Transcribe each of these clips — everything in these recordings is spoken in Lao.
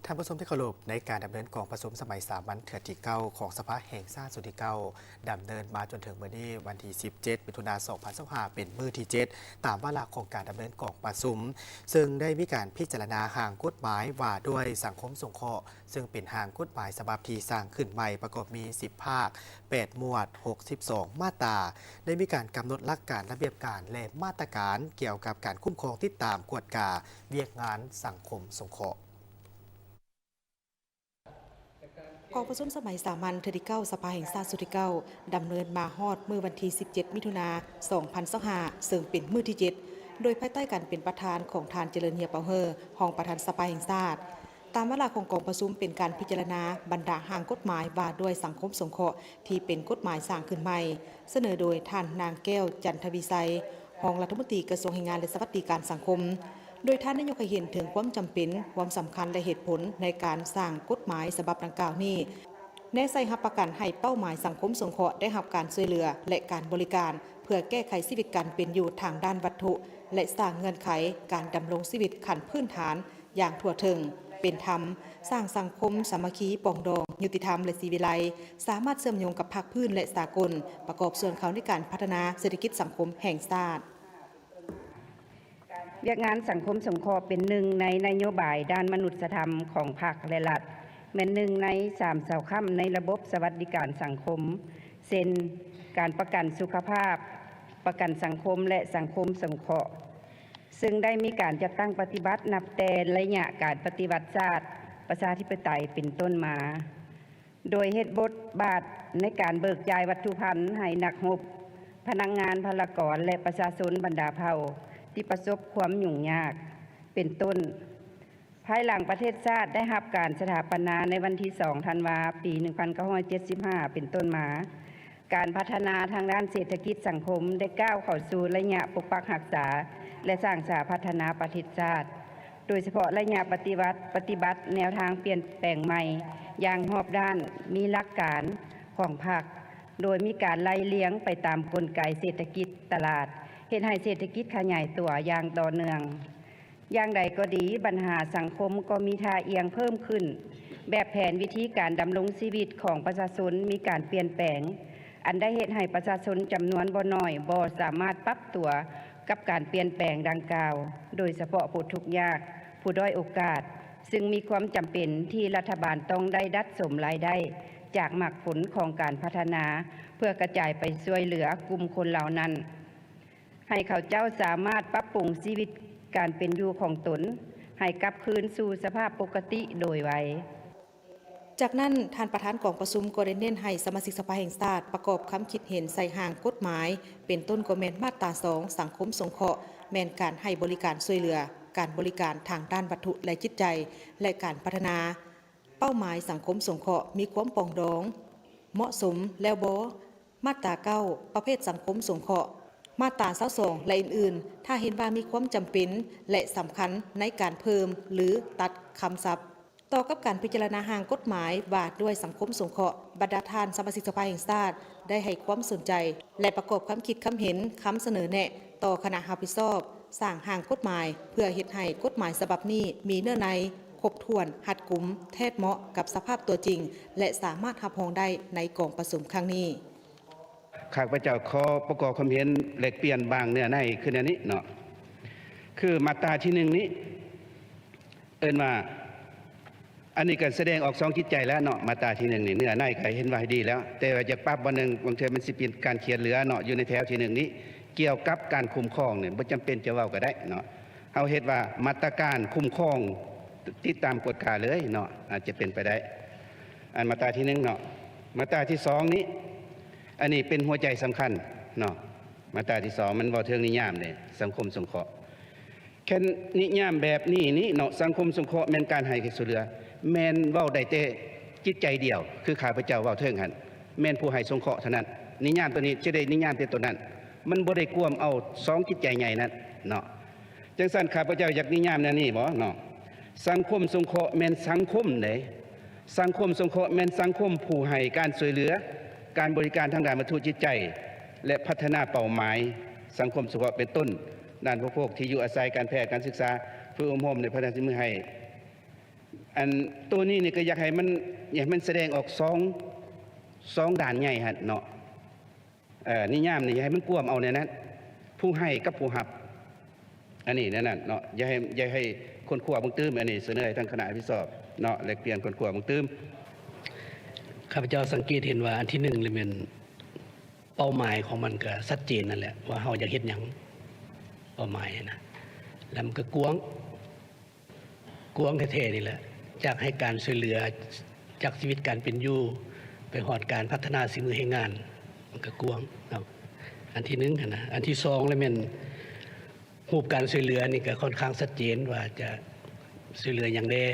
ທ່ານຜູ້ຊົມທີ່ເຄົາລົບ, ໃນການດຳເນີນກອງປະຊຸມສະໄໝສາມັນເທື່ອທີເກົ້າຂອງສະພາແຫ່ງຊາດຊຸດທີເກົ້າ ດຳເນີນມາຈົນເຖິງມື້ນີ້ ວັນທີສິບເຈັດ ມິຖຸນາ ສອງພັນຊາວຫ້າ ເປັນມື້ທີເຈັດ ຕາມວາລະຂອງການດຳເນີນກອງປະຊຸມ, ເຊິ່ງໄດ້ມີການພິຈາລະນາຮ່າງກົດໝາຍວ່າດ້ວຍສັງຄົມສົງເຄາະ, ເຊິ່ງເປັນຮ່າງກົດໝາຍສະບັບທີ່ສ້າງຂຶ້ນໃໝ່ ປະກອບມີສິບພາກ, ແປດໝວດ, ຫົກສິບສອງມາດຕາ, ໄດ້ມີການກຳນົດຫຼັກການ, ລະບຽບການ ແລະ ມາດຕະການກ່ຽວກັບການຄຸ້ມຄອງ, ຕິດຕາມ, ກວດກາວຽກງານສັງຄົມສົງເຄາະ. ກອງປະຊຸມສະໄໝສາມັນເທື່ອທີເກົ້າ ສະພາແຫ່ງຊາດຊຸດທີເກົ້າ ດຳເນີນມາຮອດມື້ວັນທີສິບເຈັດ ມິຖຸນາ ສອງພັນຊາວຫ້າ ເຊິ່ງເປັນມື້ທີເຈັດ ໂດຍພາຍໃຕ້ການເປັນປະທານຂອງທ່ານ ຈະເລີນ ເຮຍເປົາເຮີ ຮອງປະທານສະພາແຫ່ງຊາດ. ຕາມວາລະຂອງກອງປະຊຸມເປັນການພິຈາລະນາບັນດາຮ່າງກົດໝາຍວ່າດ້ວຍສັງຄົມສົງເຄາະ ທີ່ເປັນກົດໝາຍສ້າງຂຶ້ນໃໝ່, ສະເໜີໂດຍທ່ານ ນາງ ແກ້ວ ຈັນທະວິໄຊ ຮອງລັດຖະມົນຕີກະຊວງແຮງງານ ແລະ ສະຫວັດດີການສັງຄົມ, ໂດຍທ່ານໄດ້ຍົກໃຫ້ເຫັນເຖິງຄວາມຈຳເປັນ, ຄວາມສຳຄັນ ແລະ ເຫດຜົນໃນການສ້າງກົດໝາຍສະບັບດັ່ງກ່າວນີ້ ແນໃສ່ຮັບປະກັນໃຫ້ເປົ້າໝາຍສັງຄົມສົງເຄາະໄດ້ຮັບການຊ່ວຍເຫຼືອ ແລະ ການບໍລິການ ເພື່ອແກ້ໄຂຊີວິດການເປັນຢູ່ທາງດ້ານວັດຖຸ ແລະ ສ້າງເງື່ອນໄຂການດຳລົງຊີວິດຂັ້ນພື້ນຖານ ຢ່າງທົ່ວເຖິງ, ເປັນທຳ, ສ້າງສັງຄົມສາມັກຄີ, ປອງດອງ, ຍຸຕິທຳ ແລະ ສີວິໄລ, ສາມາດເຊື່ອມໂຍງກັບພາກພື້ນ ແລະ ສາກົນ, ປະກອບສ່ວນເຂົ້າໃນການພັດທະນາເສດຖະກິດສັງຄົມແຫ່ງຊາດ. ວຽກງານສັງຄົມສົງເຄາະເປັນໜຶ່ງໃນນະໂຍບາຍດ້ານມະນຸດສະທຳຂອງພັກ ແລະ ລັດ, ແມ່ນໜຶ່ງໃນສາມເສົາຄ້ຳໃນລະບົບສະຫວັດດີການສັງຄົມ, ເຊັ່ນ ການປະກັນສຸຂະພາບ, ປະກັນສັງຄົມ ແລະ ສັງຄົມສົງເຄາະ. ເຊິ່ງໄດ້ມີການຈັດຕັ້ງປະຕິບັດນັບແຕ່ໄລຍະການປະຕິວັດຊາດປະຊາທິປະໄຕເປັນຕົ້ນມາ, ໂດຍເຮັດບົດບາດໃນການເບີກຈ່າຍວັດຖຸພັນໃຫ້ນັກຮົບ, ພະນັກງານ, ພະລາກອນ ແລະ ປະຊາຊົນບັນດາເຜົ່າທີ່ປະສົບຄວາມຫຍຸ້ງຍາກ ເປັນຕົ້ນ. ພາຍຫຼັງປະເທດຊາດໄດ້ຮັບການສະຖາປະນາໃນວັນທີສອງ ທັນວາ ປີໜຶ່ງພັນເກົ້າຮ້ອຍເຈັດສິບຫ້າ ເປັນຕົ້ນມາ, ການພັດທະນາທາງດ້ານເສດຖະກິດສັງຄົມໄດ້ກ້າວເຂົ້າສູ່ໄລຍະປົກປັກຮັກສາ ແລະ ສ້າງສາພັດທະນາປະເທດຊາດ, ໂດຍສະເພາະໄລຍະປະຕິວັດ, ປະຕິບັດແນວທາງປ່ຽນແປງໃໝ່ຢ່າງຮອບດ້ານ, ມີຫຼັກການຂອງພັກ, ໂດຍມີການໄລ່ລຽງໄປຕາມກົນໄກເສດຖະກິດຕະຫຼາດ, ເຮັດໃຫ້ເສດຖະກິດຂະຫຍາຍຕົວຢ່າງຕໍ່ເນື່ອງ. ຢ່າງໃດກໍດີ, ບັນຫາສັງຄົມກໍມີທ່າອ່ຽງເພີ່ມຂຶ້ນ, ແບບແຜນວິທີການດຳລົງຊີວິດຂອງປະຊາຊົນມີການປ່ຽນແປງ, ອັນໄດ້ເຮັດໃຫ້ປະຊາຊົນຈຳນວນບໍ່ໜ້ອຍບໍ່ສາມາດປັບຕົວກັບການປ່ຽນແປງດັ່ງກ່າວ, ໂດຍສະເພາະຜູ້ທຸກຍາກ, ຜູ້ດ້ອຍໂອກາດ, ຊຶ່ງມີຄວາມຈຳເປັນທີ່ລັດຖະບານຕ້ອງໄດ້ດັດສົມລາຍໄດ້ຈາກໝາກຜົນຂອງການພັດທະນາ ເພື່ອກະຈາຍໄປຊ່ວຍເຫຼືອກຸ່ມຄົນເຫຼົ່ານັ້ນ. ໃຫ້ເຂົາເຈົ້າສາມາດປັບປຸງຊີວິດການເປັນຢູ່ຂອງຕົນໃຫ້ກັບຄືນສູ່ສະພາບປົກກະຕິໂດຍໄວ. ຈາກນັ້ນ, ທ່ານປະທານກອງປະຊຸມກໍໄດ້ເນັ້ນໃຫ້ສະມາຊິກສະພາແຫ່ງຊາດປະກອບຄຳຄິດເຫັນໃສ່ຮ່າງກົດໝາຍ, ເປັນຕົ້ນກໍແມ່ນມາດຕາສອງ ສັງຄົມສົງເຄາະ, ແມ່ນການໃຫ້ບໍລິການຊ່ວຍເຫຼືອ, ການບໍລິການທາງດ້ານວັດຖຸ ແລະ ຈິດໃຈ ແລະ ການພັດທະນາ. ເປົ້າໝາຍສັງຄົມສົງເຄາະມີຄວາມປອງດອງ, ເໝາະສົມແລ້ວບໍ່? ມາດຕາເກົ້າ ປະເພດສັງຄົມສົງເຄາະ, ມາດຕາຊາວສອງ ແລະ ອື່ນໆ, ຖ້າເຫັນວ່າມີຄວາມຈຳເປັນ ແລະ ສຳຄັນໃນການເພີ່ມ ຫຼື ຕັດຄຳສັບ. ຕໍ່ກັບການພິຈາລະນາຮ່າງກົດໝາຍວ່າດ້ວຍສັງຄົມສົງເຄາະ, ບັນດາທ່ານສະມາຊິກສະພາແຫ່ງຊາດໄດ້ໃຫ້ຄວາມສົນໃຈ ແລະ ປະກອບຄຳຄິດຄຳເຫັນ, ຄຳສະເໜີແນະ ຕໍ່ຄະນະຮັບຜິດຊອບສ້າງຮ່າງກົດໝາຍ ເພື່ອເຮັດໃຫ້ກົດໝາຍສະບັບນີ້ມີເນື້ອໃນຄົບຖ້ວນ, ຮັດກຸມ, ແທດເໝາະກັບສະພາບຕົວຈິງ ແລະ ສາມາດຮັບຮອງໄດ້ໃນກອງປະຊຸມຄັ້ງນີ້. ຂ້າພະເຈົ້າຂໍປະກອບຄວາມເຫັນແລກປ່ຽນບາງເນື້ອໃນຄືແນວນີ້ເນາະ, ຄືມາດຕາທີໜຶ່ງນີ້ ເອີ້ນວ່າ ອັນນີ້ກໍສະແດງອອກສອງຈິດໃຈແລ້ວເນາະ, ມາດຕາທີໜຶ່ງນີ້ ເນື້ອໃນກໍເຫັນວ່າດີແລ້ວ, ແຕ່ວ່າຢາກປັບບ່ອນໜຶ່ງ, ບາງເທື່ອມັນຊິເປັນການຂຽນເຫຼືອເນາະ, ຢູ່ໃນແຖວທີໜຶ່ງນີ້ ກ່ຽວກັບການຄຸ້ມຄອງນີ້ ບໍ່ຈຳເປັນຈະເວົ້າກໍໄດ້ເນາະ, ເຮົາເຮັດວ່າມາດຕະການຄຸ້ມຄອງ ຕິດຕາມກວດກາເລີຍເນາະ, ອາດຈະເປັນໄປໄດ້. ອັນມາດຕາທີໜຶ່ງເນາະ, ມາດຕາທີສອງນີ້ ອັນນີ້ເປັນຫົວໃຈສຳຄັນເນາະ, ມາດຕາທີສອງມັນເວົ້າເຖິງນິຍາມເດ້ ສັງຄົມສົງເຄາະ. ແຄ່ນນິຍາມແບບນີ້ນີ້ເນາະ, ສັງຄົມສົງເຄາະແມ່ນການໃຫ້ການຊ່ວຍເຫຼືອ, ແມ່ນເວົ້າໄດ້ແຕ່ຈິດໃຈດຽວ ຄືຂ້າພະເຈົ້າເວົ້າເຖິງຫັ້ນ, ແມ່ນຜູ້ໃຫ້ສົງເຄາະເທົ່ານັ້ນ. ນິຍາມຕົວນີ້ຈະໄດ້ນິຍາມແຕ່ຕົວນັ້ນ, ມັນບໍ່ໄດ້ກວມເອົາສອງຈິດໃຈໃຫຍ່ນັ້ນເນາະ. ຈັ່ງຊັ້ນ ຂ້າພະເຈົ້າຢາກນິຍາມແນວນີ້ບໍເນາະ, ສັງຄົມສົງເຄາະແມ່ນສັງຄົມເດ້. ສັງຄົມສົງເຄາະແມ່ນສັງຄົມຜູ້ໃຫ້ການຊ່ວຍເຫຼືອ, ການບໍລິການທາງດ້ານວັດຖຸຈິດໃຈ ແລະ ພັດທະນາເປົ້າໝາຍສັງຄົມສົງເຄາະ ເປັນຕົ້ນ ດ້ານອຸປະໂພກ, ທີ່ຢູ່ອາໄສ, ການແພດ, ການສຶກສາ, ຝຶກອົບຮົມ ແລະ ພັດທະນາສີມືໃຫ້ ອັນໂຕນີ້ນີ້ກໍຢາກໃຫ້ມັນ ຢາກໃຫ້ມັນສະແດງອອກສອງ ສອງດ້ານໃຫຍ່ຫັ້ນເນາະ. ເອີ ນິຍາມນີ້ຢາກໃຫ້ມັນກວມເອົາແນວນັ້ນ ຜູ້ໃຫ້ກັບຜູ້ຮັບ ອັນນີ້ແນວນັ້ນເນາະ. ຢາກໃຫ້ ຢາກໃຫ້ຄົ້ນຄວ້າເບິ່ງຕື່ມ. ອັນນີ້ສະເໜີໃຫ້ທາງຄະນະຮັບຜິດຊອບເນາະ ແລກປ່ຽນຄົ້ນຄວ້າເບິ່ງຕື່ມ. ຂ້າພະເຈົ້າສັງເກດເຫັນວ່າອັນທີໜຶ່ງນີ້ແມ່ນເປົ້າໝາຍຂອງມັນກໍຊັດເຈນນັ້ນແຫຼະ ວ່າເຮົາຢາກເຮັດຫຍັງ ເປົ້າໝາຍນະ ແລ້ວມັນກໍກວ້າງ ກວ້າງແທ້ໆນີ້ແຫຼະ ຈາກໃຫ້ການຊ່ວຍເຫຼືອ ຈາກຊີວິດການເປັນຢູ່ ໄປຮອດການພັດທະນາສີມືແຮງງານ ມັນກໍກວ້າງເນາະ ອັນທີໜຶ່ງຫັ້ນນະ. ອັນທີສອງລະແມ່ນ ຮູບການຊ່ວຍເຫຼືອນີ້ກໍຄ່ອນຂ້າງຊັດເຈນວ່າຈະຊ່ວຍເຫຼືອຫຍັງແດ່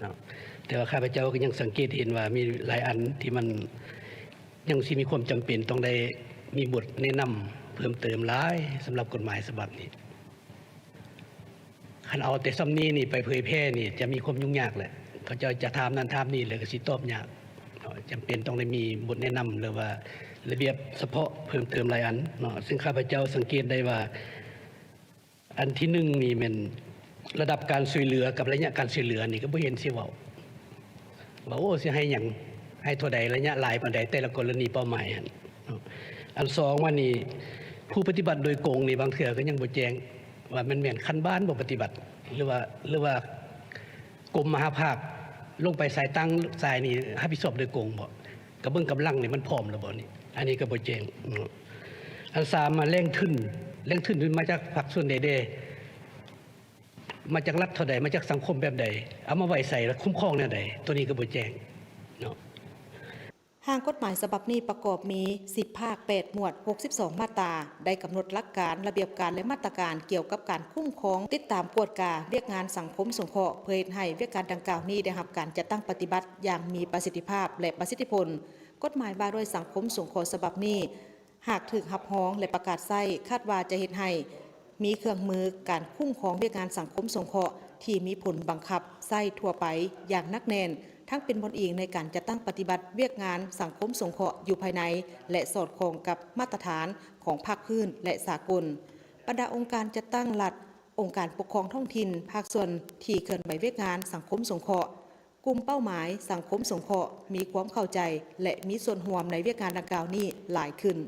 ເນາະ. ແຕ່ວ່າຂ້າພະເຈົ້າກໍຍັງສັງເກດເຫັນວ່າມີຫຼາຍອັນທີ່ມັນຍັງຊິມີຄວາມຈຳເປັນຕ້ອງໄດ້ມີບົດແນະນຳເພີ່ມເຕີມຫຼາຍ ສຳລັບກົດໝາຍສະບັບນີ້. ຄັນເອົາແຕ່ຊ່ຳນີ້ນີ້ໄປເຜີຍແຜ່ນີ້ຈະມີຄວາມຫຍຸ້ງຍາກແຫຼະ ເຂົາເຈົ້າຈະຖາມນັ້ນຖາມນີ້ ແລ້ວກໍຊິຕອບຍາກເນາະ. ຈຳເປັນຕ້ອງໄດ້ມີບົດແນະນຳ ຫຼືວ່າລະບຽບສະເພາະເພີ່ມເຕີມຫຼາຍອັນເນາະ. ຊຶ່ງຂ້າພະເຈົ້າສັງເກດໄດ້ວ່າ ອັນທີໜຶ່ງນີ້ແມ່ນລະດັບການຊ່ວຍເຫຼືອກັບໄລຍະການຊ່ວຍເຫຼືອນີ້ກໍບໍ່ເຫັນຊິເວົ້າ ວ່າ ໂອ້ ຊິໃຫ້ຫຍັງ ໃຫ້ເທົ່າໃດ ໄລຍະຫຼາຍປານໃດ ແຕ່ລະກໍລະນີເປົ້າໝາຍຫັ້ນເນາະ. ອັນສອງມານີ້ ຜູ້ປະຕິບັດໂດຍກົງນີ້ບາງເທື່ອກໍຍັງບໍ່ແຈ້ງວ່າແມ່ນ ແມ່ນຂັ້ນບ້ານບໍ່ປະຕິບັດ ຫຼືວ່າ ຫຼືວ່າກົມມະຫາພາກລົງໄປສາຍຕ່າງສາຍນີ້ຮັບຜິດຊອບໂດຍກົງບໍ່ ກະເບິ່ງກຳລັງນີ້ມັນພ້ອມແລ້ວບໍ່ນີ້ ອັນນີ້ກໍບໍ່ແຈ້ງເນາະ. ອັນສາມມາແຫຼ່ງທຶນ ແຫຼ່ງທຶນມາຈາກພາກສ່ວນໃດແດ່ ມາຈາກລັດເທົ່າໃດ ມາຈາກສັງຄົມແບບໃດ ເອົາມາໄວ້ໃສ ແລະຄຸ້ມຄອງແນວໃດ ໂຕນີ້ກໍບໍ່ແຈ້ງເນາະ. ຮ່າງກົດໝາຍສະບັບນີ້ປະກອບມີສິບພາກ ແປດໝວດ ຫົກສິບສອງມາດຕາ ໄດ້ກຳນົດຫຼັກການ, ລະບຽບການ ແລະ ມາດຕະການກ່ຽວກັບການຄຸ້ມຄອງ, ຕິດຕາມ, ກວດກາວຽກງານສັງຄົມສົງເຄາະ ເພື່ອເຮັດໃຫ້ວຽກການດັ່ງກ່າວນີ້ໄດ້ຮັບການຈັດຕັ້ງປະຕິບັດຢ່າງມີປະສິດທິພາບ ແລະ ປະສິດທິຜົນ. ກົດໝາຍວ່າດ້ວຍສັງຄົມສົງເຄາະສະບັບນີ້ ຫາກຖືກຮັບຮອງ ແລະ ປະກາດໃຊ້, ຄາດວ່າຈະເຮັດໃຫ້ມີເຄື່ອງມືການຄຸ້ມຄອງວຽກງານສັງຄົມສົງເຄາະທີ່ມີຜົນບັງຄັບໃຊ້ທົ່ວໄປຢ່າງໜັກແໜ້ນ, ທັງເປັນບ່ອນອີງໃນການຈັດຕັ້ງປະຕິບັດວຽກງານສັງຄົມສົງເຄາະຢູ່ພາຍໃນ ແລະ ສອດຄ່ອງກັບມາດຕະຖານຂອງພາກພື້ນ ແລະ ສາກົນ. ບັນດາອົງການຈັດຕັ້ງລັດ, ອົງການປົກຄອງທ້ອງຖິ່ນ, ພາກສ່ວນທີ່ເຄື່ອນໄຫວວຽກງານສັງຄົມສົງເຄາະ, ກຸ່ມເປົ້າໝາຍສັງຄົມສົງເຄາະ ມີຄວາມເຂົ້າໃຈ ແລະ ມີສ່ວນຮ່ວມໃນວຽກງານດັ່ງກ່າວນີ້ຫຼາຍຂຶ້ນ.